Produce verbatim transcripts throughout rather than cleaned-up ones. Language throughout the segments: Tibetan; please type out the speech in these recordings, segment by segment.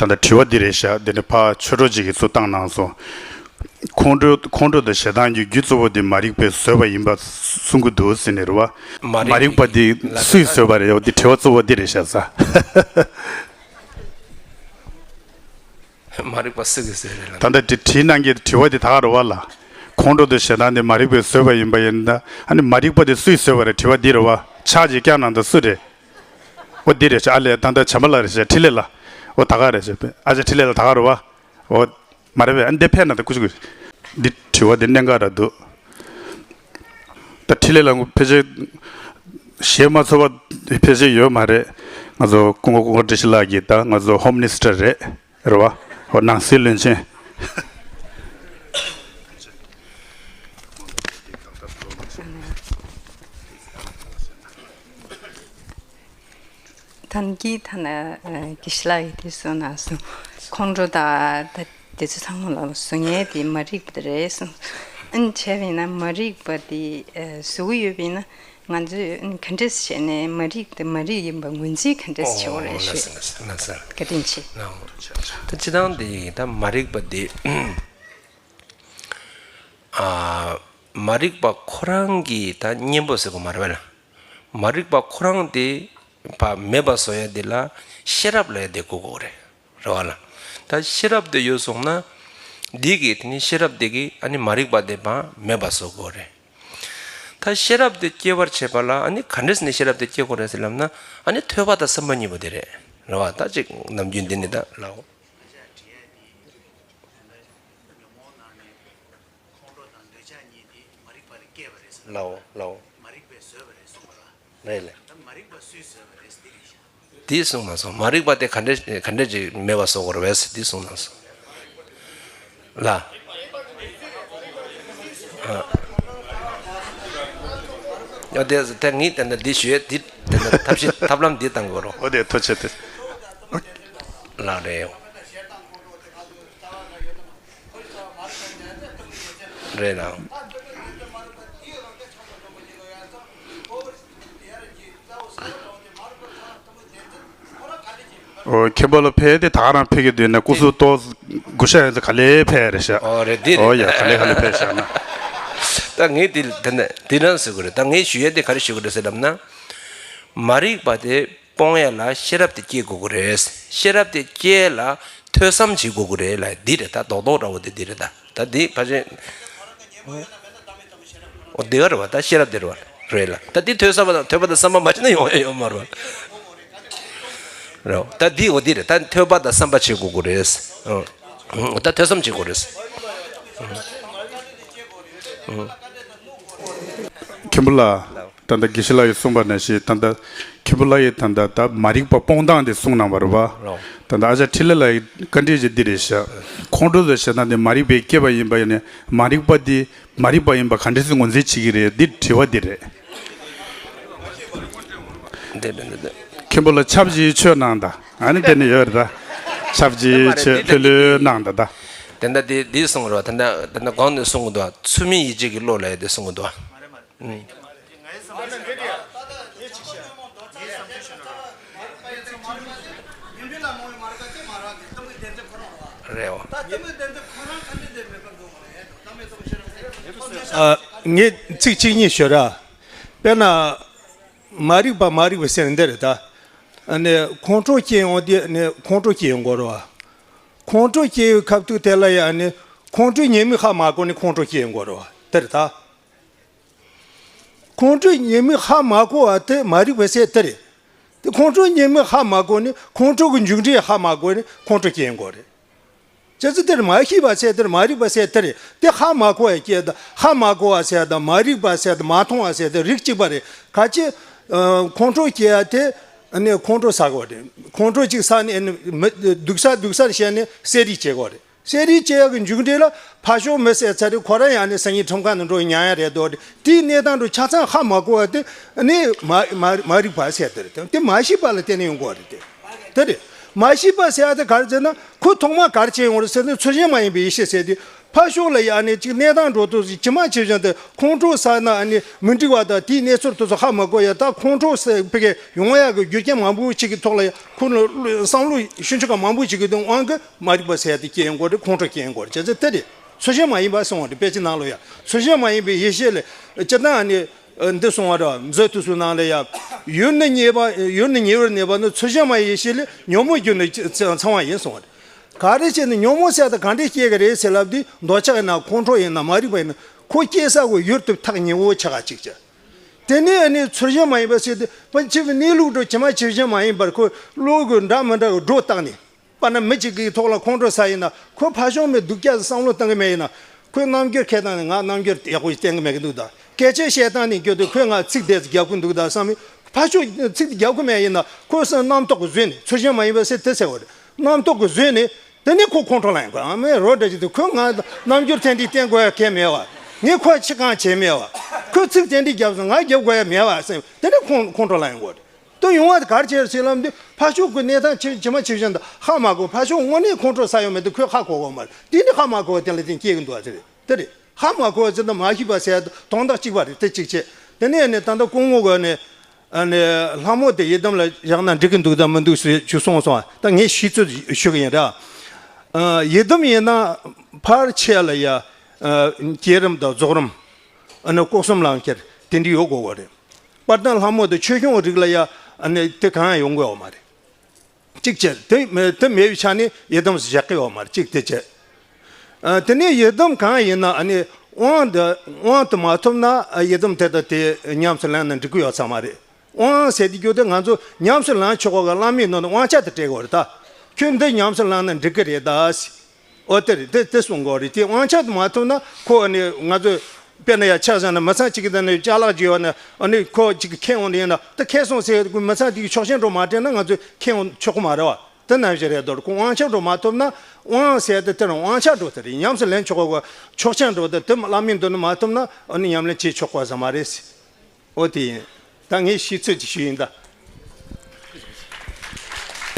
ད་ལྟ་དྲི་བ་འདི་རེད་ཤག་འདི་ནི་ཕ་ཆོས་གྲོགས་ཅིག་གིས་ཚུར་བཏང་གནང་སོང་། ཁོང་ཁྲོ་ཁོང་ཁྲོ་དང་ཞེ་སྡང་གི་རྒྱུ་གཙོ་བོ་དེ་མ་རིག་པས་བཟོས་པ་ཡིན་པ་གསུང་གི་འདུག་ཟེར་ནས་རེད་བ། མ་མ་རིག་རིག་པ་དེ་ལ་སུས་བཟོས་པ་རེད། འོ་འདི་དྲི་བ་གཙོ་བོ་འདི་རེད་ཤག་ས། མ་རིག་པ་སུ་གིས་བཟོས་རེད་ལ། ད་ལྟ་དེ་དྲིས་གནང་མཁན་དྲི་བ་དེ་ད་ག་རེད་བ་ལ། ཁོང་ཁྲོ་དང་ཞེ་སྡང་དེ་མ་རིག་པས་བཟོས་པ་ཡིན་པ་ཡིན་ན། ཨ་ནི་མ་རིག་པ་དེ་སུས་བཟོས་པ་རེད། དྲི་བ་འདི་རེད་བ། ཕྱག་ཅིག་བརྐྱངས་གནང་དང་། སུ་རེད། འོ་འདི་རེད་ཤག་ཨ་ལས་ད་ལྟ་བྱམས་པ་ལགས་རེད་ཤག་འཕྲིན་ལས་ལགས། འོ་ད་ག་རེད་ཤག་ཨ་ཅག་འཕྲིན་ལས་ལགས་ད་ག་རེད་བ། འོ་མ་རེད་པས། ཨ་འདི་ཕེབས་ན་ད་ཀུ་ཅི་ཀུ་ཅི། འདི་དྲི་བ་འདི་གནད་འགག་ར་འདུག་ད་འཕྲིན་ལས་ལགས་ཕལ་ཆེར་ཞལ་མ་ཚོར་བ་ཕལ་ཆེར་ཡོད་མ་རེད། ང་ཚོ་སྐུ་ངོ་སྐུ་ངོ་བཀྲ་ཤིས་ལགས་ཀྱིས་ད་ང་ཚོ་ཧོམ་མི་ནི་སི་ཊར་རེད། རེད་བ། འོ་ནང་སྲིད་བློན་ཆེན། ཐང་གི་ཐ་ན་དགེ་བཤེས་ལགས་ཀྱིས་དེ་གསུངས་གནང་སོང་། ཁོང་ཁྲོ་དང་ད་དེ་ཚོ་ཚང་མ་ལ་བཟོ་མཁན་དེ་མ་རིག་པ་རེད་གསུངས། ཨ་ནི་བྱས་པ་ཡིན་ན་མ་རིག་པ་དེ་བཟོ་གི་ཡོད་པ་ཡིན་ན། ང་ཚོས་ག་འདྲས་བྱས་ནས་མ་རིག་དེ་མ་རིག་ཡིན་པ་ངོས་འཛིན་ག་འདྲས་བྱེད་དགོས་རེད་ཞུས། ལགས་སོ། བཀའ་དྲིན་ཆེ། ད་སྤྱིར་བཏང་དེ་ད་མ་རིག་པ་དེ་ཨ་མ་རིག་པ་ཁོ་རང་གི་ད་གཉེན་པོ་ཟེར་དགོས་མ་རེད་པས་ལ། མ་རིག་པ་ཁོ་རང་དེ་ཕར་མེད་པ་བཟོ་ཡ་དེ་ལ་ཤེས་རབ་ལབ་ཡ་དེ་དགོས་དགོས་རེད། རེད་བ་ལ། ད་ཤེས་རབ་དེ་ཡོད་སོང་ན། འདི་གིས་དེ་ནི་ཤེས་རབ་དེ་གིས་ཨ་ནི་མ་རིག་པ་དེ་ཕར་མེད་པ་བཟོ་དགོས་རེད། ད་ཤེས་རབ་དེ་སྐྱེ་བར་བྱེད་པ་ལ་ཨ་ནི་ག་འདྲས་ནས་ཤེས་རབ་དེ་སྐྱེ་དགོས་རེད་ཟེར་ལབ་ན། ཨ་ནི་ཐོས་པ་དང་བསམ་པ་གཉིས་པོ་དེ་རེད། རེད་བ། ད་ཅིག་ནམ་རྒྱུན་འདི་ནི་ད་ལའོ། ལའོ་ལའོ། རེད་ལ། ད་མ་རིག་པ་སུས་བཟོས་པ་རེད་ཟེར་གྱི་རེད་ཤག་དེ་གསུངས་མ་སོང་། མ་རིག་པ་དེ་ག་འདྲས་ག་འདྲས་ཅིག་མེད་པ་བཟོ་དགོས་རེད་པས་དེ་གསུངས་མ་སོང་། ལ། ཨ། ཡ་དེ་དེ་ངས་དེ་འདྲ་འདི་ཞུ་ཡས་འདི་དེ་འདྲ་ཐབས་ཤེས་ཐབས་ལམ་འདི་བཏང་དགོས་རོ། འོ་དེ་ཐུགས་རྗེ་ཆེ། ལ་རེད། རེད་ལ། འོ་མཁན་པོ་ལ་ཕེབས་ཏེ་ད་ག་རང་ཕེབས་ཀྱི་འདུག་ན། སྐུ་གཟུགས་ཏོག་གུ་ཤ་ཡོད་ཚེ་ག་ལེ་ཕེབས་རེད་ཤག་འོ་རེད་འདི་རེད། འོ་ཡ་ག་ལེ་ག་ལེ་ཕེབས་ཤག་ན། ད་ངས་འདི་འདི་ནས་འདི་རང་ཟེར་དགོས་རེད། ད་ངས་ཞུ་ཡས་དེ་ག་རེ་ཞུ་དགོས་རེད་ཟེར་ལབ་ན། མ་རིག་པ་དེ་སྤོང་ཡ་ལ་ཤེས་རབ་དེ་སྐྱེ་དགོས་ཀྱི་རེད། ཤེས་རབ་དེ་སྐྱེ་ལ་ཐོས་བསམ་བྱེད་དགོས་ཀྱི་རེད་ལ། འདི་རེད། ད་རྡོག་རྡོག་འདྲ་བོ་དེ་འདི་རེད། ད་ད་འདི་ཕལ་ཆེར། འོ་འདི་ག་རེད་བ། ད་ཤེས་རབ་འདི་རེད་བ། རེད་ལ། ད་འདི་ཐོས་བསམ་པ་དང་ཐོས་པ་དང་བསམ་པ་མ་བྱས་ན་ཡོང་ཡ་ཡོད་མ་རེད་བ། རེད་བ། ད་འདི་འོ་འདི་རེད། ད་ཐོས་པ་དང་བསམ་པ་བྱེད་དགོས་ཀྱི་རེད། ཨང་། ད་ཐོས་བསམ་བྱེད་དགོས་རེད། ཨང་། མཁན་པོ་ལགས། ད་ལྟ་དགེ་བཤེས་ལགས་ཀྱིས་གསུངས་པ་ནང་བཞིན། ད་ལྟ་མཁན་པོ་ལགས་ཀྱིས་ད་ལྟ་ད་མ་རིག་པ་སྤོང་སྟངས་དེ་གསུངས་གནང་བ་རེད་བ། ལགས། ད་ལྟ་ཨ་ཅག་འཕྲིན་ལས་ལགས་ཀྱི་བཀའ་འདྲི་ཅིག་འདི་རེད་ཤག་ཁོང་ཁྲོ་དང་ཞེ་སྡང་དེ་མ་རིག་པས་བསྐྱེད་པ་ཡིན་པ་ཡིན་ནའི་མ་རིག་པ་འདི་མ་རིག་པ་ཡིན་པ་ག་འདྲ་སེ་ངོས་འཛིན་བྱེད་ཀྱི་རེད། འདི་དྲི་བ་འདི་རེད། འདི་འདི་འདི་འདི། མཁན་པོ་ལགས་ཆབ་ཆའི་ཆོས་གནང་དང་། ཨ་ནི་དེ་ནི་ཡོད་རེད་ད། ཆབ་ཆའི་ཆོས་ལྷོད་ལྷོད་གནང་དང་ད། དེ་འདྲ་དེ་འདི་གསུངས་རེད་བ། དེ་འདྲ་དེ་འདྲ་གོང་ནས་གསུང་གི་འདུག་བ། ཚུལ་མིན་ཡིད་བྱེད་ཀྱི་བློ་ལབ་ཡ་དེ་གསུང་གི་འདུག་བ། ཨུམ། རེད་བ། ཨ། ངས་ཚིག་གཅིག་གཉིས་ཤོད་ར། དཔེར་ན། མ་རིག་པ་མ་རིག་པ་ཟེར་འདི་རེད་ད། ཨ་ནི་ཁོང་ཁྲོ་སྐྱེ་ཡོང་དུས་ནི་ཁོང་ཁྲོ་སྐྱེ་ཡོང་དགོས་རེད་བ། ཁོང་ཁྲོ་སྐྱེ་ཡོང་སྐབས་དུས་དེ་ལ་ཡང་ནི་ཁོང་ཁྲོའི་ཉེས་དམིགས་ཧ་མ་གོ་ནི་ཁོང་ཁྲོ་སྐྱེ་ཡོང་དགོས་རེད་བ། དེ་རེད་ད། ཁོང་ཁྲོའི་ཉེས་དམིགས་ཧ་མ་གོ་བ་དེ་མ་རིག་པ་ཟེར་དེ་རེད། དེ་ཁོང་ཁྲོའི་ཉེས་དམིགས་ཧ་མ་གོ་ནི་ཁོང་ཁྲོ་གི་མཇུག་འབྲས་ཧ་མ་གོ་ནི་ཁོང་ཁྲོ་སྐྱེ་ཡོང་དགོས་རེད། ཅི་ཙི་དེར་མ་ཤེས་པ་ཟེར་དེར་མ་རིག་པ་ཟེར་དེར་དེ་ཧ་མ་གོ་བ་སྐྱེ་ད། ཧ་མ་གོ་བ་ཟེར་དང་མ་རིག་པ་ཟེར་དང་མ་མཐོང་བ་ཟེར་དེ་རིགས་གཅིག་པ་རེད། ག་ཅི། ཨ། ཁོང་ཁྲོ་སྐྱེ་ཡ་དེ་ནི་ཁོང་ཁྲོ་ཟ་དགོས་རེད། ཁོང་ཁྲོ་གཅིག་ཟ་ནས་ནི་མི་སྡུག་ས་སྡུག་སར་བཤད་ནས་བསད་རེས་བྱེད་དགོས་རེད། བསད་རེས་བྱེད་ཡ་གི་མཇུག་འབྲས་ལ་ཕར་ཞོག་མི་བསད་ཚར་རེད། ཁོ་རང་ཡང་ནི་སང་ཉིན་ཁྲིམས་ཁང་ནང་འགྲོ་ཉན་ཡ་རེད་དོ། དེའི་གནས་སྟངས་འགྲོ་ཆ་ཚང་ཧ་མ་གོ་བ་དེ་ནི་མ་མ་མ་རིག་པ་ཟེར་དེ་རེད། དེ་མ་ཤེས་པ་ལ་བརྟེན་ནས་ཡོང་དགོས་རེད་དེ། དེ་རེད། མ་ཤེས་པ་ཟེར་ཡ་དེ་ག་རེ་ཟེར་ན། ཁོ་ཐོག་མར་ག་རེ་བྱས་ཡོང་རེད་ཟེར་ན། ཚུལ་བཞིན་མ་ཡིན་པའི་ཡེ་ཤེས་ཟེར་དུས། ཕར་ཕྱོགས་ལ་ཡ་ནི་ཅིག་གནས་སྟངས་འགྲོ་དུས་ཇི་མ་ཇི་བཞིན་དུ་ཁོང་ཁྲོ་ཟ་ན་ཨ་ནི་མི་འགྲིག་པ་དང་། དེའི་གནས་ཚུལ་དེ་ཚོ་ཧ་མ་གོ་ཡ། ད་ཁོང་ཁྲོ་ཟ་ཕ་གི་ཡོང་ཡ་གི་རྒྱུ་རྐྱེན་མང་པོ་ཞིག་གི་ཐོག་ལ་ཡ། ཁོ་ནི་བསམ་བློ་ཤུགས་ཆེ་ག་མང་པོ་ཞིག་གི་དབང་གིས་མ་རིག་པ་ཟེར་ཡ་དེ་སྐྱེ་ཡོང་གི་རེད། ཁོང་ཁྲོ་སྐྱེ་ཡོང་གི་རེད། བྱས་ཙང་དེ་རེད། ཚུལ་བཞིན་མ་ཡིན་པ་གསུངས་པ་རེད། དཔེ་ཆའི་ནང་ལ་ཡ། ཚུལ་བཞིན་མ་ཡིན་པའི་ཡེ་ཤེས་ལས་སྤྱིར་བཏང་ཨ་ནི། ཨ། འདི་གསུངས་པ་རེད། མཛོད་དེ་ཚོའི་ནང་ལ་ཡ། ཡུལ་ནི་ཉེ་བ། ཡུལ་ནི་ཉེ་བར་གནས་པ་ནི། ཚུལ་བཞིན་མ་ཡིན་ཡེ་ཤེས་ལས། ཉོན་མོངས་རྒྱུ་ནི་ཚང་བ་ཡིན་གསུངས་པ་རེད། ག་རེ་བྱས་ནས་ཉོན་མོངས་ཟེར་ཡ་དེ་ག་འདྲས་སྐྱེ་གི་རེད་ཟེར་ལབ་དུས། འདོད་ཆགས་ཡིན་ན། ཁོང་ཁྲོ་ཡིན་ན། མ་རིག་པ་ཡིན་ན། ཁོ་སྐྱེ་ས་གི་ཡུལ་དེ་ཐག་ཉེ་བོ་ཆགས་ག་གཅིག་བྱས། དེ་ནས་ཨ་ནི་ཚུལ་བཞིན་མ་ཡིན་པ་ཟེར་དུས། ཕར་ཕྱིན་པའི་གནས་ལུགས་འགྲོ་ཇི་མ་ཇི་བཞིན་མ་ཡིན་པར། ཁོ་བློ་གི་འདྲ་མི་འདྲ་གི་སྒྲོ་བཏགས་ནས། དཔེར་ན་མི་གཅིག་གི་ཐོག་ལ་ཁོང་ཁྲོ་ཟ་ཡིན་ན། ཁོ་ཕར་ཕྱོགས་མི་སྡུག་ཅག་བསམ་བློ་གཏོང་གི་མེད་ཡིན་ན། ཁོས་རྣམ་འགྱུར་ཁ་སྟོན་ནས་ང་རྣམ་འགྱུར་ཡག་པོ་ཞིག་བསྟན་གི་མེད་གི་འདུག་ད། སྐད་ཆ་བཤད་སྟངས་ནས་བརྒྱབ་དུས། ཁོས་ང་ཚིག་དེ་ཚོ་རྒྱབ་གི་འདུག་ད་བསམ་མི། ཕར་ཕྱོགས་ཚིག་དེ་རྒྱབ་གི་མེད་ཡིན་ན། ཁོས་སུ་རྣམ་རྟོག་གིས་བཟོས་ནས། ཚུལ་བཞིན་མ་ཡིན་པ་ཟེར་དེ་ཟེར་བ་རེད། རྣམ་རྟོག་གིས་བཟོས་ནས། དེ་ནས་ཁོ་ཁོང་ཁྲོ་ལངས་ཡོང་གི། ཨ་མའི་རོ་འདྲ་ཅིག་དེ། ཁོས་ང་རྣམ་འགྱུར་དེ་འདྲ་བསྟན་དགོས་ཡ་གང་ཡང་མེད་པ། ངས་ཁོ་ཅི་གང་བྱས་མེད་པ། ཁོས་ཚིག་དེ་འདྲ་བརྒྱབ་སོང་། ང་རྒྱབ་དགོས་ཡ་མེད་པ་བསམ། དེ་ནས་ཁོང་ཁོང་ཁྲོ་ལངས་ཡོང་གི་རེད། དོན་ཡོང་བ་དེ་ག་རེ་བྱས་རེད་ཟེར་ལབ་དུས། ཕར་ཕྱོགས་ཀྱི་གནས་སྟངས་ཇི་ཇི་མ་ཇི་བཞིན་དུ་ཧ་མ་གོ། ཕར་ཕྱོགས་དངོས་གནས་ཁོང་ཁྲོ་ཟ་ཡོད་མེད་དེ་ཁོས་ཧ་གོ་གོ་མ་རེད། དེ་ནི་ཧ་མ་གོ་བ་དེ་ལ་བརྟེན་སྐྱེ་གི་འདུག་པ། དེ་རེད། དེ་རེད། ཧ་མ་གོ་བ་ཟེར་ན་མ་ཤེས་པ་ཟེར་ཡ་དོན་དག་གཅིག་པ་རེད། དེ་གཅིག་བྱས། དེ་ནས་ནི་ད་ལྟ་སྐུ་ངོ་གིས་ནི། ཨ་ནི་ལྷ་མོ་དེ་ཡི་དམ་ལ་བཞག་ན་འགྲིག་གི་འདུག་དང་མི་འདུག་ཞུ་ཞུ་གསུངས་སོང་། ད་ངས་ཤེས་ཚོད་ཞུ་གི་ཡིན་ར། ཨ། ཡི་དམ་ཡིན་ན་ཕལ་ཆེར་ལ་ཡ། ཨ། བསྐྱེད་རིམ་དང་རྫོགས་རིམ། ཨ་ནི་སྐུ་གསུམ་ལམ་ཁྱེར་དེ་འདྲ་ཡོད་དགོས་པ་རེད། དཔལ་ལྡན་ལྷ་མོ་དེ་ཆོས་སྐྱོང་རིགས་ལ་ཡ། ཨ་ནི་དེ་གང་ཡང་ཡོང་གི་ཡོད་མ་རེད། གཅིག་བྱས། དེ་མེད། དེ་མེད་པའི་ཆ་ནས་ཡི་དམ་བཞག་གི་ཡོད་མ་རེད། གཅིག་དེ་བྱས། ཨ། དེ་ནས་ཡི་དམ་གང་ཡིན་ན། ཨ་ནི་དབང་དེ། དབང་དེ་མ་ཐོབ་ན། ཨ། ཡི་དམ་དེ་དང་དེ་ཉམས་སུ་ལེན་ན་འགྲིག་གི་ཡོད་ས་མ་རེད། དབང་ཟེར་དུས་ཀྱང་དེ་ང་ཚོ་ཉམས་སུ་ལེན་ཆོག་གོ་གི་བླ་མའི་ནང་ནས་དབང་ཆ་དེ་སྤྲད་དགོས་རེད་ད། ཁྱོད་འདི་ཉམས་སུ་ལེན་ན་འགྲིག་གི་རེད་ད་ཟེར། ཨོ་དེ་རེད། དེ་དེ་གསུང་དགོས་རེད། དེ་དབང་ཆ་དེ་མ་ཐོབ་ན། ཁོ་ཨ་ནི་ང་ཚོ་དཔེར་ན་ཡ་ཆ་བཞག་ན། མི་ཚང་གཅིག་གི་དེ་ནས་ཅ་ལག་ཅིག་ཡོད་ན། ཨ་ནི་ཁོ་གཅིག་གིས་ཁྱེར་འོང་ནི་ཡིན་ན། དེ་ཁྱེར་སོང་ཟེར་དུས་མི་ཚང་དེ་གིས་ཆོག་མཆན་འདྲ་མ་སྤྲད་ན་ང་ཚོས་ཁྱེར་འོང་ཆོག་གི་མ་རེད་པ། དེ་ནང་བཞིན་རེད་དོ། ཁོ་དབང་ཆ་འདྲ་མ་ཐོབ་ན། དབང་ཟེར་དེ་དེ་རང་དབང་ཆ་འདྲ་དེ་རེད། ཉམས་སུ་ལེན་ཆོག་གོ་གི་ཆོག་མཆན་འདྲ་དེ། དེ་བླ་མའི་མདུན་ནས་མ་ཐོབ་ན། ཨ་ནི་ཉམས་ལེན་བྱེད་ཆོག་གོ་ས་མ་རེད་ཟེར། ཨོ་དེ་ཡིན། ད་ངས་ཤེས་ཚོད་ཅིག་ཞུས་ཡིན་ད།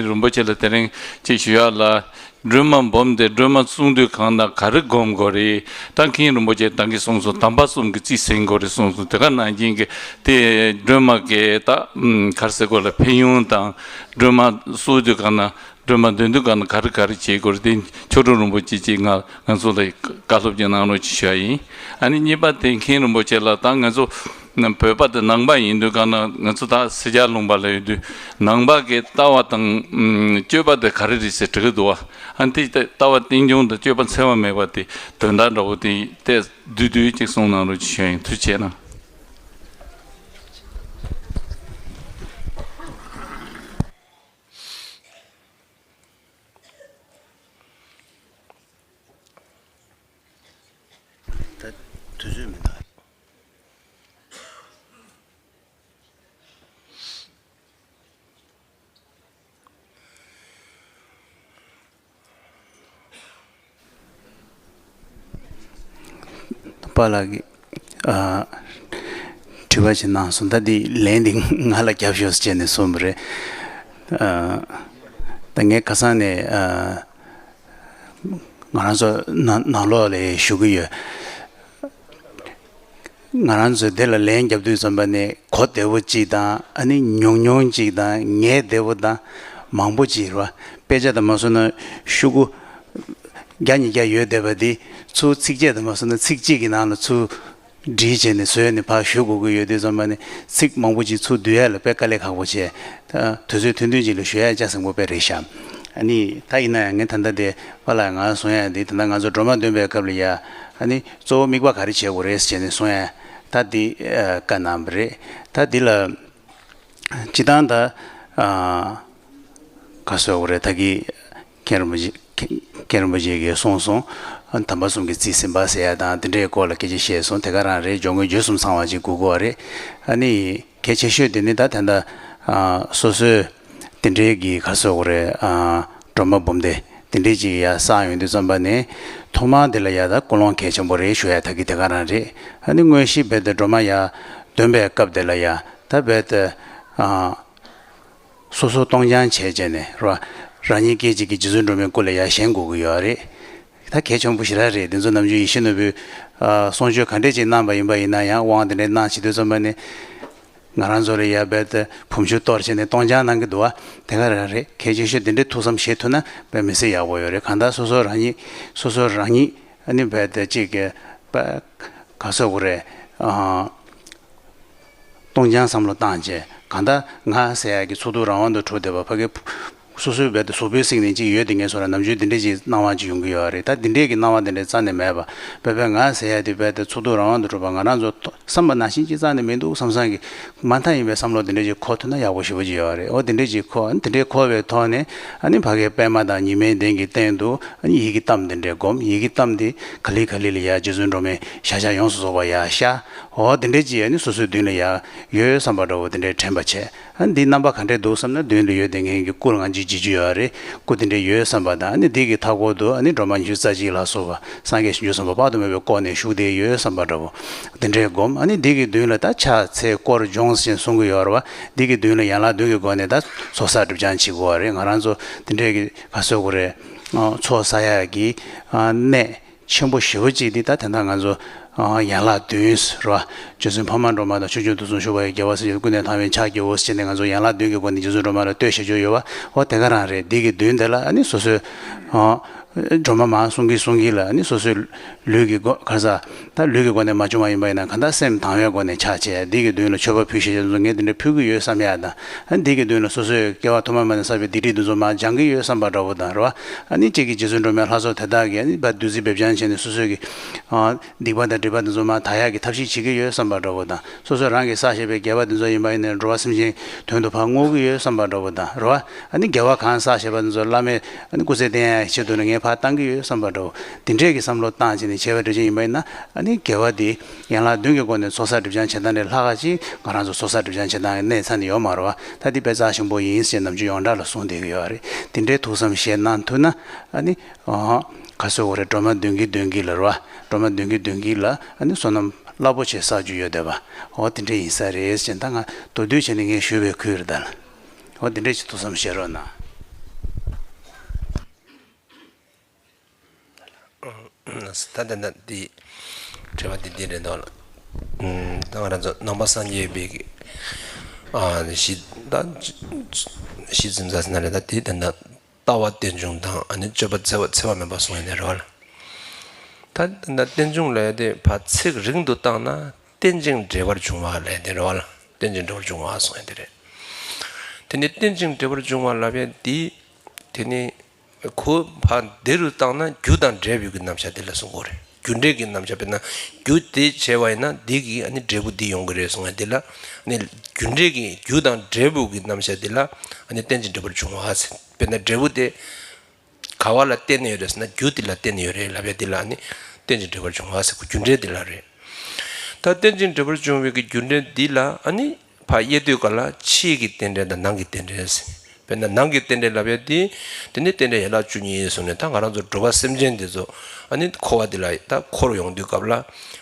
རིན་པོ་ཆེ་ལ་དེ་རིང་ཅིག་ཞུ་ཡག་ལ། སྒྲོལ་མ་སྦོམ་དེ་སྒྲོལ་མ་གསུང་དུས་སྒང་ན་ག་རེ་སྒོམ་དགོས་རེད། ད་མཁན་རིན་པོ་ཆེ་ད་གིན་གསུངས་སོང་། དམ་པ་གསུམ་གྱི་རྩིས་ཟིན་དགོས་རེད་གསུངས་སོང་། དེ་ག་ནང་བཞིན་གྱི་དེ་སྒྲོལ་མ་གི་ད་ག་རེ་ཟེར་དགོས་ལ། ཕན་ཡོན་དང་། སྒྲོལ་མ་གསོལ་དུས་སྒང་ན། སྒྲོལ་མ་འདོན་དུས་སྒང་ན་ག་རེ་ག་རེ་བྱེད་དགོས་རེད། དེ་མཆོག་སྤྲུལ་རིན་པོ་ཆེ་ཅིག་ང་ང་ཚོ་ལ་བཀའ་སློབ་ཅིག་གནང་རོགས་ཅིག་ཞུ་ཡ་ཡིན། ཨ་ནི་གཉིས་པ་དེ་མཁན་རིན་པོ་ཆེ་ལ། ད་ང་ཚོ་བོད་པ་དེ་ནང་པ་ཡིན་དུས་སྒང་ན། ང་ཚོ་ད་སེར་སྐྱ་ལུང་པ་ལ་ཡོད་དུས། ནང་པ་གི་ལྟ་བ་དང་། ཨུམ། སྤྱོད་པ་དེ་ག་རེ་རེད་ཟེར་དྲི་གི་འདུག་པ། ཨ་ནི་དེ་ལྟ་བ་རྟེན་འབྱུང་དང་སྤྱོད་པ་འཚེ་བ་མེད་པ་དེ་དོན་དག་འདྲ་བོ་དེ་ཏོག་ཙམ་བསྡུས་བསྡུས་ཅིག་གསུང་གནང་རོགས་ཅིག་ཞུ་ཡ་ཡིན། ཐུགས་རྗེ་གནང་། ད་དུས་ཚོད་མི་འདུག་པཱ་ལགས་ཀྱིས། ཨ། དྲི་བ་ཅིག་གནང་སོང་། ད་འདི་ལན་འདི་ང་ལ་རྒྱབ་ཤོག་ཟེར་བྱས་ནས་གསུངས་པ་རེད། ཨ། ད་ངས་ཁ་སང་ནས། ཨ། ང་རང་ཚོ་ནང་ནང་ལོགས་ལ་ཞུ་གི་ཡོད། ང་རང་ཚོས་དེ་ལ་ལན་རྒྱབ་དུས་ཙམ་པ་ནས་གོ་བདེ་བོ་གཅིག་དང་། ཨ་ནི་ཉུང་ཉུང་གཅིག་དང་། ངལ་བདེ་བོ་དང་མང་པོ་གཅིག་རེད་པ། དཔེ་ཆ་དང་མ་སོང་ན་ཤོག་གུ་བརྒྱ་ཉིས་བརྒྱ་ཡོད་བསྡད་པ་འདི་ཚུར་ཚིགས་བཅད་དང་མ་སོང་ན་ཚིག་གཅིག་གི་ནང་ལ་ཚུར་བསྒྲིལ་བྱས་ནས་བཟོས་ནས་ཕར་ཞུ་དགོས་ཀྱི་ཡོད་དུས་ཙམ་པ་ནས། ཚིག་མང་པོ་ཅིག་ཚུར་བསྡུ་ཡ་ལ་དཔེ་དཀའ་ལས་ཁག་པོ་བྱས། ད་དུས་ཚོད་ཐུང་ཐུང་ཅིག་ལ་ཞུ་ཡ་ལྕགས་སྲིན་པོ་དཔེ་རེད་ཤག། ཨ་ནི་ད་ཡིན་ན་ཡང་ངས་ད་ལྟ་དེ་པཱ་ལགས་ང་གསུང་ཡ་འདི། ད་ལྟ་ང་ཚོ་སྒྲོལ་མ་འདོན་པའི་སྐབས་ལ་ཡ། ཨ་ནི་གཙོ་བོ་དམིགས་པ་ག་རེ་བྱེད་དགོས་རེད་ཟེར་ནས་གསུང་ཡ། ད་འདི་ཨ་བཀའ་གནང་བ་རེད། ད་འདི་ལ་སྤྱིར་བཏང་ད་ཨ་ག་ཟེར་དགོས་རེད། ད་གིན་མཁན་རིན་པོ་ཆེ་མཁན་རིན་པོ་ཆེ་གིས་གསུངས་སོང་། ཨ། དམ་པ་གསུམ་གྱི་རྩིས་ཟིན་པ་ཟེར་ཡ་དང་དེ་འདྲའི་སྐོར་ལ་སྐད་ཆ་བཤད་སོང་། དེ་ག་རང་རེད། སྦྱོར་དངོས་བརྗོད་གསུམ་ཚང་བ་ཅིག་དགོས་ཀྱི་ཡོད་རེད། ཨ་ནི་གལ་ཆེ་ཤོས་དེ་ནི་ད་ད་ལྟ་ཨ་སོ་སོའི་དེ་འདྲའི་གི་ག་ཟེར་དགོས་རེད། ཨ། སྒྲོལ་མ་འབུམ་སྡེ་དེ་འདྲའི་ཅིག་ཡར་བསགས་ཡོང་དུས་ཙམ་པ་ནས། ཐོག་མར་དེ་ལ་ཡ་ད་ཀུན་སློང་གལ་ཆེན་པོ་རེད་ཞུ་ཡ་ད་གི་དེ་ག་རང་རེད། ཨ་ནི་དངོས་གཞི་རྦད་དེ་སྒྲོལ་མ་ཡར་འདོན་པའི་སྐབས་དེ་ལ་ཡ་ད་རྦད་དེ་ཨ་སོ་སོ་གཏོང་རྐྱང་བྱས་བྱས་ནས་རེད་པ། རང་ཉིད་སྐད་ཅིག་གིས་རྗེ་བཙུན་སྒྲོལ་མའི་སྐུ་ལ་ཡར་བཞེངས་དགོས་ཀྱི་ཡོད་རེད། ད་གལ་ཆེན་པོ་ཞེ་དྲག་རེད། དེ་ཚོ་ནམ་རྒྱུན་ཡིད་བཞིན་ནོར་བུས་ཨ་གསུང་ཆོས་ག་འདྲས་ཅིག་གནང་པ་ཡིན་པ་ཡིན་ན་ཡང་དབང་དེ་འདྲས་གནང་བྱེད་དུས་ཙམ་པ་ནི། ང་རང་ཚོ་ལ་ཡར་རྦད་དེ་བུམ་ཆུ་གཏོར་བྱས་ནས་གཏོང་སྦྱང་གནང་གི་འདུག་བ། དེ་ག་རང་རེད། གལ་ཆེ་ཤོས་དེ་འདྲའི་ཐུགས་བསམ་བཞེས་ཐུབ་ན་དཔེ་མི་སྲིད་ཡག་པོ་ཡོད་རེད། གང་ལྟར་སོ་སོ་རང་ཉིད་སོ་སོ་རང་ཉིད་ཨ་ནི་རྦད་དེ་གཅིག་གི་པ་ག་ཟེར་དགོས་རེད། ཨ་གཏོང་སྦྱང་བསམ་བློ་བཏང་བྱས། གང་ལྟར་ང་ཟེར་ཡག་གི་ཚོགས་དུས་རང་དབང་དུ་གྲུབ་བསྡད་པ་ཕ་གི་སོ་སོའི་རྦད་དེ་གཟུགས་པོའི་གསེང་ནས་ཅིག་ཡོད་དེ་ངས་སོ་ར་ནམ་རྒྱུན་དེ་འདྲས་ཅིག་སྣང་བ་ཅིག་ཡོང་གི་ཡོད་རེད། ད་དེ་འདྲས་ཀྱི་སྣང་བ་དེ་འདྲས་རྩ་ནས་མེད་པ། བོད་པའི་ང་ཟེར་ཡ་དེ་རྦད་དེ་ཚོགས་དུས་རང་དབང་དུ་གྲུབ་པ་ང་རང་ཚོ་བསམ་པ་ནང་བཞིན་ཅིག་རྩ་ནས་མི་འདུག་བསམ་བསམ་གྱི་མ་མཐའ་ཡིན་པའི་བསམ་བློ་དེ་འདྲས་ཅིག་འཁོར་ཐུབ་ན་ཡག་པོ་ཞེ་པོ་ཅིག་ཡོད་རེད། འོ་དེ་འདྲས་ཅིག་འཁོར་དེ་འདྲས་འཁོར་བའི་ཐོག་ནས་ཨ་ནི་ཕ་གའི་པད་མ་དང་ཉི་མའི་གདན་གྱི་སྟེང་དུ་ཨ་ནི་ཡི་གེ་གཏམས་དེ་འདྲས་སྒོམ། ཡི་གེ་གཏམས་དེ་ག་ལེ་ག་ལེ་ལ་ཡ་རྗེ་བཙུན་སྒྲོལ་མའི་ཤ་ཤ་ཡོངས་སུ་རྫོགས་པ་ཡ་ཤ། འོ་དེ་འདྲས་ཅིག་ཨ་ནི་སོ་སོའི་མདུན་ལ་ཡ་ཡོད་བསམ་པ་འདྲ་བོ་དེ་འདྲས་དྲན་པ་བྱས། ཨ་འདི་རྣམ་པ་ག་འདྲས་འདུག་བསམ་ན་མདུན་དུ་ཡོད་དེ་ངེད་ཀྱི་སྐུ་ལ་ང་ཅིག་བརྗིད་རྒྱུ་ཡོད་རེད། སྐུ་དེ་འདྲས་ཡོད་བསམ་པ་དང་ཨ་ནི་འདི་གི་མཐའ་སྐོར་དུ་ཨ་ནི་སྒྲོལ་མ་ཉི་ཤུ་རྩ་གཅིག་ལ་སོགས་པ་སངས་རྒྱས་བྱང་ཆུབ་སེམས་དཔའ་དཔག་ཏུ་མེད་པས་བསྐོར་ནས་བཞུགས་བསྡད་ཡོད་བསམ་པ་འདྲ་བོ་དེ་འདྲས་བསྒོམ། ཨ་ནི་འདི་གི་མདུན་ལ་ད་ཕྱག་འཚལ་བསྐོར་སྦྱོང་ཟེར་གསུང་གི་ཡོད་རེད་བ། འདི་གི་མདུན་ལ་ཡན་ལག་བདུན་གྱི་སྒོ་ནས་ད་ཚོགས་བསགས་སྒྲིབ་སྦྱང་བྱེད་དགོས་པ་རེད། ང་རང་ཚོ་དེ་འདྲས་ཀྱི་ག་ཟེར་དགོས་རེད། ཚོགས་བསགས་ཡག་གི་གནས་ཆེན་པོ་ཞེ་པོ་གཅིག་འདི་ད་དེ་འདྲ་ང་ཚོ་ཡན་ལག་བདུན་ཟེར་བ། རྗེ་བཙུན་འཕགས་མ་སྒྲོལ་མ་དང་ཕྱོགས་བཅུའི་དུས་གསུམ་བཞུགས་པ་ཡི་རྒྱལ་བ་སྲས་བཅས་ཀུན་ནས་དང་བའི་ཕྱག་བགྱིའོ་ཟེར་ནས་ང་ཚོ་ཡན་ལག་བདུན་གྱི་སྒོ་ནས་རྗེ་བཙུན་སྒྲོལ་མ་ལ་བསྟོད་བྱེད་རྒྱུ་ཡོད་བ། འོ་དེ་ག་རང་རེད། འདི་གི་མདུན་དེ་ལ་ཨ་ནི་སོ་སོའི་སྒྲོལ་མ་མར་གསུང་གིན་གསུང་གིན་ལ་ཨ་ནི་སོ་སོའི་ལུས་ཀྱི་སྒོ་ག་ས་ད་ལུས་ཀྱི་སྒོ་ནས་མ་བྱུང་བ་ཡིན་པ་ཡིན་ན་གང་ལྟར་སེམས་དང་བའི་སྒོ་ནས་ཕྱག་བྱས། འདི་གི་མདུན་ལ་མཆོད་པ་ཕུལ་ཤེས་བྱ་ཚོ་ངས་འདི་འདྲ་ཕུལ་གི་ཡོད་བསམ་ཡག་དང་། ཨ་འདི་གི་མདུན་ལ་སོ་སོའི་སྐྱེ་བ་ཐོག་མ་མ་ནས་བསགས་པའི་སྡིག་སྒྲིབ་འདི་ཚོ་མར་སྦྱང་གི་ཡོད་བསམ་པ་འདྲ་བོ་དང་རེད་བ། ཨ་ནི་གཅིག་གིས་རྗེ་བཙུན་སྒྲོལ་མའི་ལྷ་ཚོགས་དེ་དག་གིས་ཨ་ནི་བ་བདུད་རྩི་འབེབས་སྦྱང་བྱས་ནས་སོ་སོའི་གི་སྡིག་པ་དང་སྒྲིབ་པ་འདི་ཚོ་མར་དག་ཡག་གི་ཐབས་ཤེས་བྱེད་ཀྱི་ཡོད་བསམ་པ་འདྲ་བོ་དང་། སོ་སོ་རང་གིས་བསགས་བཞག་པའི་དགེ་བ་འདི་ཚོ་ཡིན་པ་ཡིན་ནའི་འགྲོ་བ་སེམས་ཅན་དོན་དུ་ཕར་བསྔོ་གི་ཡོད་བསམ་པ་འདྲ་བོ་དང་རེད་བ། ཨ་ནི་དགེ་བ་གང་བསགས་བཞག་པ་འདི་ཚོ་བླ་མས་ཨ་ནི་སྐུ་ཚེ་བརྟན་ཡག་ཆེད་དུ་ནི་ངས་ཕར་བཏང་གི་ཡོད་བསམ་པ་འདྲ་བོ་འདི་འདྲས་ཀྱི་བསམ་བློ་བཏང་བྱས་ནས་བྱས་པ་འདྲ་ཅིག་ཡིན་པ་ཡིན་ན། ཨ་ནི་དགེ་བ་འདི་ཡན་ལག་བདུན་གྱི་སྒོ་ནས་ཚོགས་བསགས་སྒྲིབ་སྦྱང་བྱེད་སྟངས་ལས་ལྷག་ག་ཅིག་ང་རང་ཚོ་ཚོགས་བསགས་སྒྲིབ་སྦྱང་བྱེད་སྟངས་ཀྱི་གནས་ཚ་ནས་ཡོད་མ་རེད་བ། ད་འདི་དཔེ་རྩ་ཆེན་པོ་ཡིན་ཞེས་ནམ་རྒྱུན་ཡོངས་གྲགས་ལ་གསུངས་བསྡད་ཀྱི་ཡོད་རེད། དེ་འདྲའི་ཐུགས་བསམ་བཞེས་གནང་ཐུབ་ན་ཨ་ནི་ག་ཟེར་དགོས་རེད། སྒྲོལ་མ་མདུན་གྱི་མདུན་གྱི་ལ་རེད་བ། སྒྲོལ་མ་མདུན་གྱི་མདུན་གྱི་ལ་ཨ་ནི་བསོད་ནམས་རླབས་པོ་ཆེ་བསགས་རྒྱུ་ཡོད་བསྡད་པ། འོ་དེ་འདྲ་ཡིན་ས་རེད་ཅེས་ད་ང་མདོར་བསྡུས་བྱས་ནས་ངས་ཞུས་པའི་ཁུལ་རེད་ད། འོ་དེ་འདྲ་ཞིག་ཐུགས་བསམ་བཞེས་རོགས་གནང་། ད་ལྟ་ན་འདི་དྲི་བ་འདི་འདི་རེད་འདུག་ལ། ད་ང་རང་ཚོ་ནང་པ་སངས་རྒྱས་པའི་གི་ཨ་གཞི་ད་གཞི་འཛིན་ས་ཟེར་ན་རེད། ད་དེ་ད་ལྟ་ལྟ་བ་རྟེན་འབྱུང་དང་ཨ་ནི་སྤྱོད་པ་འཚེ་བ་འཚེ་བ་མེད་པ་གསུངས་ཡོད་ནི་རེད་བ་ལ། ད་ད་ལྟ་རྟེན་འབྱུང་ལས་དེ་ཕར་ཚིག་རིང་དུ་བཏང་ན་རྟེན་ཅིང་འབྲེལ་བར་འབྱུང་བ་ལས་དེ་རེད་བ་ལ། རྟེན་ཅིང་འབྲེལ་བར་འབྱུང་བ་གསུངས་ཡོད་དེ་རེད། དེ་ནི་རྟེན་ཅིང་འབྲེལ་བར་འབྱུང་བ་ལབ་ཡ་དེ་དེ་ནི། ཁོ་ཕར་འདི་རུ་བཏང་ན་རྒྱུ་དང་འབྲས་བུ་གི་རྣམ་གཞག་འདི་ལ་གསུང་གི་རེད། རྒྱུ་འབྲས་ཀྱི་རྣམ་གཞག་དཔེར་ན་རྒྱུ་དེ་བྱས་པ་ཡིན་ན་འདི་གི་ཨ་ནི་འབྲས་བུ་འདི་ཡོང་གི་རེད་གསུང་ཡ་འདི་ལ་ཨ་ནི་རྒྱུ་འབྲས་ཀྱི་རྒྱུ་དང་འབྲས་བུ་གི་རྣམ་གཞག་འདི་ལ་ཨ་ནི་རྟེན་ཅིང་འབྲེལ་བར་འབྱུང་བ་ཟེར། དཔེར་ན་འབྲས་བུ་དེ་ག་བ་ལ་བརྟེན་ནས་ཡོད་རེད་ཟེར་ན་རྒྱུ་འདི་ལ་བརྟེན་ནས་ཡོད་རེད་ལབ་ཡ་འདི་ལ་ཨ་ནི་རྟེན་ཅིང་འབྲེལ་བར་འབྱུང་བ་ཟེར་གོ། རྒྱུ་འབྲས་འདི་ལ་རེད། ད་རྟེན་ཅིང་འབྲེལ་བར་འབྱུང་བའི་གི་རྒྱུ་འབྲས་འདི་ལ་ཨ་ནི། ཕར་དབྱེ་དུས་ག་ལ་ཕྱིའི་གི་རྟེན་འབྲེལ་དང་ནང་གི་རྟེན་འབྲེལ་ཟེར། དཔེར་ན་ནང་གི་རྟེན་འབྲེལ་ལབ་ཡ་དེ། དེ་ནི་རྟེན་འབྲེལ་ཡན་ལག་བཅུ་གཉིས་ཡིན་གསུངས་ནས་ད་ང་རང་ཚོ་འགྲོ་བ་སེམས་ཅན་འདི་ཚོ་ཨ་ནི་འཁོར་བ་འདི་ལ་ད་འཁོར་ཡོང་དུས་སྐབས་ལ།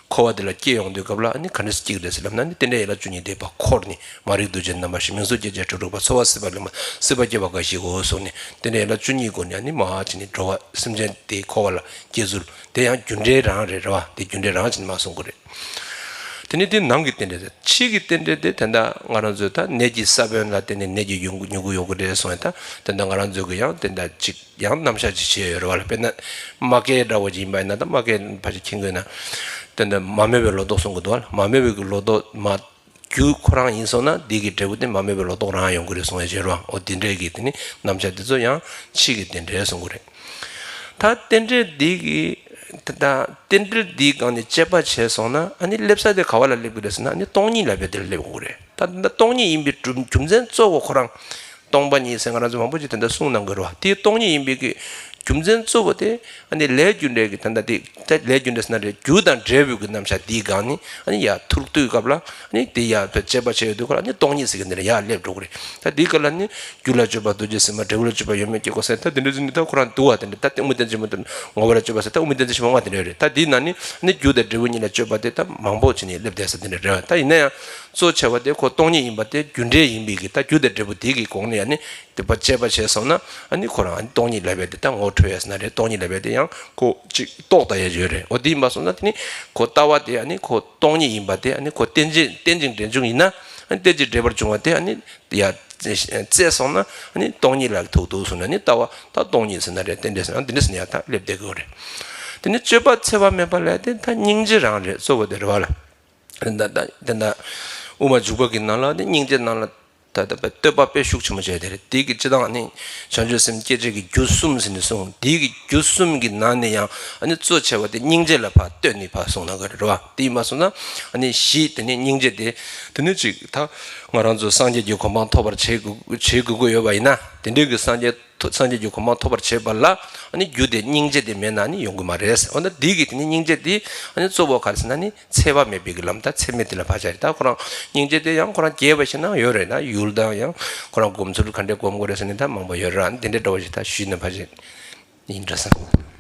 འཁོར་བ་འདི་ལ་སྐྱེ་ཡོང་དུས་སྐབས་ལ་ཨ་ནི་ག་འདྲ་སེ་སྐྱེ་གི་རེད་ཟེར་ལབ་ན་ནི་རྟེན་འབྲེལ་ཡན་ལག་བཅུ་གཉིས་དེ་ཕར་འཁོར་ནས་མ་རིག་འདུ་བྱེད་རྣམ་པ་བཞི་མིང་གཟུགས་སྐྱེ་མཆེད་དྲུག་འཁྲུགས་པ་ཚོར་བ་སྲེད་པ་གླེན་པ་སྲེད་པ་སྐྱེ་བ་འགའ་ཞིག་གོ་གསུངས་ནས་རྟེན་འབྲེལ་ཡན་ལག་བཅུ་གཉིས་སྒོ་ནས་ཨ་ནི་མ་ཅི་ནི་འགྲོ་བ་སེམས་ཅན་དེ་འཁོར་བ་ལ་སྐྱེ་ཚུལ་དེ་ཡང་རྒྱུ་འབྲས་རང་རེད་རེད་བ། དེ་རྒྱུ་འབྲས་རང་ཅི་ནི་མ་གསུང་གི་རེད། དེ་ནི་དེ་ནང་གི་རྟེན་འབྲེལ་རེད། ཕྱི་གི་རྟེན་འབྲེལ་དེ་ད་ལྟ་ང་རང་ཚོས་ད་ནད་ཀྱི་ས་བོན་ལ་བརྟེན་ནས་ནད་ཀྱི་ཡོང་སྒོ་མྱུ་གུ་ཡོང་གི་རེད་གསུངས་ཡ། ད་ད་ལྟ་ང་རང་ཚོས་གི་ཡང་དེ་འདྲ་ཅིག་ཡང་རྣམ་གཞག་ཅིག་བྱས་ཡོད་རེད་བ་ལ། དཔེར་ན་མ་སྐྱེས་འདྲ་བོ་ཅིག་ཡིན་པ་ཡིན་ན་ད་མ་སྐྱེས་ཕལ་ཆེར་མཁྱེན་གྱི་ཡོད་ན། དེ་འདྲ་མ་རྨོས་པའི་ལོ་ཏོག་གསུང་གི་འདུག་བ་ལ། མ་རྨོས་པའི་གི་ལོ་ཏོག་མ་རྒྱུ་ཁོ་རང་ཡིན་སོང་ན་འདི་གི་འབྲས་བུ་དེ་མ་རྨོས་པའི་ལོ་ཏོག་རང་ཡོང་གི་རེད་གསུང་ཡ་བྱས་རེད་བ། འོ་དེ་འདྲའི་གི་དེ་ནི་རྣམ་གཞག་དེ་ཚོ་ཡང་ཕྱི་གི་རྟེན་འབྲེལ་གསུང་གི་རེད། ད་རྟེན་འབྲེལ་འདི་གི་ད་རྟེན་འབྲེལ་འདིའི་སྒང་ནས་དཔྱད་པ་བྱས་སོང་ན་ཨ་ནི་སླེབས་ས་དེ་ག་བ་ལ་སླེབས་ཀྱི་རེད་ཟེར་ན་ཨ་ནི་སྟོང་ཉིད་ལབ་པའི་དེ་ལ་སླེབས་དགོས་ཀྱི་རེད། ད་ད་སྟོང་ཉིད་ཡིན་པའི་རྒྱུ་རྒྱུ་མཚན་གཙོ་བོ་ཁོ་རང་སྟོང་པ་ཉིད་ཟེར་ང་རང་ཚོ་མང་པོ་ཅིག་དེ་འདྲ་གསུངས་གནང་གི་རེད་བ། དེའི་སྟོང་ཉིད་ཡིན་པའི་གི་རྒྱུ་མཚན་གཙོ་བོ་དེ་ཨ་ནི་ལས་རྒྱུ་འབྲས་ཀྱི་ད་ལྟ་དེ་ད་ལས་རྒྱུ་འབྲས་ཟེར་ན་རེད། རྒྱུ་དང་འབྲས་བུ་གི་རྣམ་གཞག་འདིའི་སྒང་ནས་ཨ་ནི་ཡར་ཐུག་དུས་སྐབས་ལ་ཨ་ནི་དེ་ཡར་དཔྱད་པ་བྱས་ཡོང་དུས་ཁོ་ལ་ཨ་ནི་སྟོང་ཉིད་ཟེར་གི་འདི་ལ་ཡར་སླེབས་འགྲོ་གི་རེད། ད་འདིའི་སྐབས་ལ་ནི། རྒྱུ་ལ་དཔྱོད་པ་རྡོ་རྗེ་སེམས་དཔའ། འབྲས་བུ་ལ་དཔྱོད་པ་ཡོད་མེད་སྐྱེ་འགོག་སེམས། ད་དེ་འདྲ་ཟེར་ནས་ད་ཁོ་རང་འདུག་བ། དེ་འདྲ་ད་དངོས་བསྟན་ཆེན་མོ་དང་ངོ་བོ་ལ་དཔྱོད་པ་ཟེར་ད་དངོས་བསྟན་ཆེན་མོ་ལྔ་དེ་འདྲ་ཡོད་རེད། ད་འདིའི་ནང་ནས་ནི་རྒྱུ་དང་འབྲས་བུ་གཉིས་ལ་དཔྱོད་པ་དེ་ད་མང་པོ་བྱས་ནས་སླེབས་བསྡད་ས་དེ་འདྲ་རེད་བ། ད་ཡིན་ན་ཡང་ གཙོ་ཆེ་བ་དེ་ཁོ་སྟོང་ཉིད་ཡིན་པ་དེ་རྒྱུ་འབྲས་ཡིན་པའི་གི་ད་རྒྱུ་དང་འབྲས་བུ་དེ་གི་སྒོ་ནས་ཨ་ནི་དེ་པ་དཔྱད་པ་བྱས་སོང་ན་ཨ་ནི་ཁོ་རང་ཨ་ནི་སྟོང་ཉིད་ལབ་པ་དེ་ད་ངོ་འཕྲོད་ཡས་ཟེར་ན་རེད། སྟོང་ཉིད་ལབ་པ་དེ་ཡང་ཁོ་ཅིག་རྟོགས་ད་ཡས་ཡོད་རེད། འོ་དེ་ཡིན་པ་སོང་ན་དེ་ནི་ཁོ་ལྟ་བ་དེ་ཨ་ནི་ཁོ་སྟོང་ཉིད་ཡིན་པ་དེ་ཨ་ནི་ཁོ་རྟེན་ཅིང་རྟེན་ཅིང་འབྲེལ་འབྱུང་ཡིན་ན་ཨ་ནི་རྟེན་ཅིང་འབྲེལ་པར་འབྱུང་བ་དེ་ཨ་ནི་ཡ་བཙལ་སོང་ན་ཨ་ནི་སྟོང་ཉིད་ལ་ཐུག་འདུག་གསུངས་ན་ནི་ལྟ་བ་ད་སྟོང་ཉིད་ཟེར་ན་རེད། རྟེན་འབྲེལ་ཟེར་ན་འདི་འདྲ་ཟེར་ན་ཡང་ད་སླེབས་བསྡད་དགོས་རེད། དེ་ནི་སྤྱོད་པ་འཚེ་བ་མེད་པ་ལ་དེ་ད་སྙིང་རྗེ་རང་རེད། གཙོ་བོ་དེ་རེད་བ་ལ། དེ་འདྲ་དེ་འདྲ་དབུ་མ་འཇུག་པ་གི་ནང་ལ་དེ་སྙིང་རྗེ་ནང་ལ་ད་ལྟ་བསྟོད་པ་དཔེ་ཤུགས་ཆེན་པོ་བྱས་དེ་རེད། དེ་གི་སྤྱི་དང་ནི་བྱང་ཆུབ་སེམས་སྐྱེ་བྱེད་ཀྱི་རྒྱུ་གསུམ་ཟེར་ནས་གསུངས། དེ་གི་རྒྱུ་གསུམ་གྱི་ནང་ནས་ཡང་ཨ་ནི་གཙོ་ཆེ་བ་དེ་སྙིང་རྗེ་ལ་ཕར་ལྟོས་ནས་ཕར་གསུངས་གནང་གི་རེད་བ། དེ་ཡིན་པ་སོང་ན་ཨ་ནི་གཞི་དེ་ནི་སྙིང་རྗེ་དེ་དེ་ནི་ཅིག་ད་ང་རང་ཚོ་སངས་རྒྱས་ཀྱི་གོ་འཕང་ཐོབ་པར་བྱེད་དགོས་བྱེད་དགོས་ཀྱི་ཡོད་པ་ཡིན་ན་དེ་འདྲའི་གི་སངས་རྒྱས་ཐོ་སངས་རྒྱས་ཀྱི་གོ་འཕང་ཐོབ་པར་བྱེད་པ་ལ་ཨ་ནི་རྒྱུ་དེ་སྙིང་རྗེ་དེ་མེད་ན་ནི་ཡོང་གི་མ་རེད། འོ་ན་འདི་གི་དེ་ནི་སྙིང་རྗེ་དེ་ཨ་ནི་གཙོ་བོ་ག་རེ་ཟེར་ན་ནི་འཚེ་བ་མེད་པའི་གི་ལམ་དང་འཚེ་མེད་དེ་ལ་ཕར་བྱ་རེད། ད་ཁོ་རང་སྙིང་རྗེ་དེ་ཡང་ཁོ་རང་རྒྱས་པ་ཞིག་ན་ཡོད་རེད། ད་ཡུལ་དང་ཡང་ཁོ་རང་སྒོམ་ཚུལ་ག་འདྲའི་སྒོམ་དགོས་རེད་ཟེར་ནི་ད་མང་པོ་ཡོད་རེད། ཨ་ནི་དེ་འདྲའི་འདྲ་བོ་ཞིག་ད་ཞུས་ནས་ཕར་བྱེད་ཡིན་འདྲ་བསམ།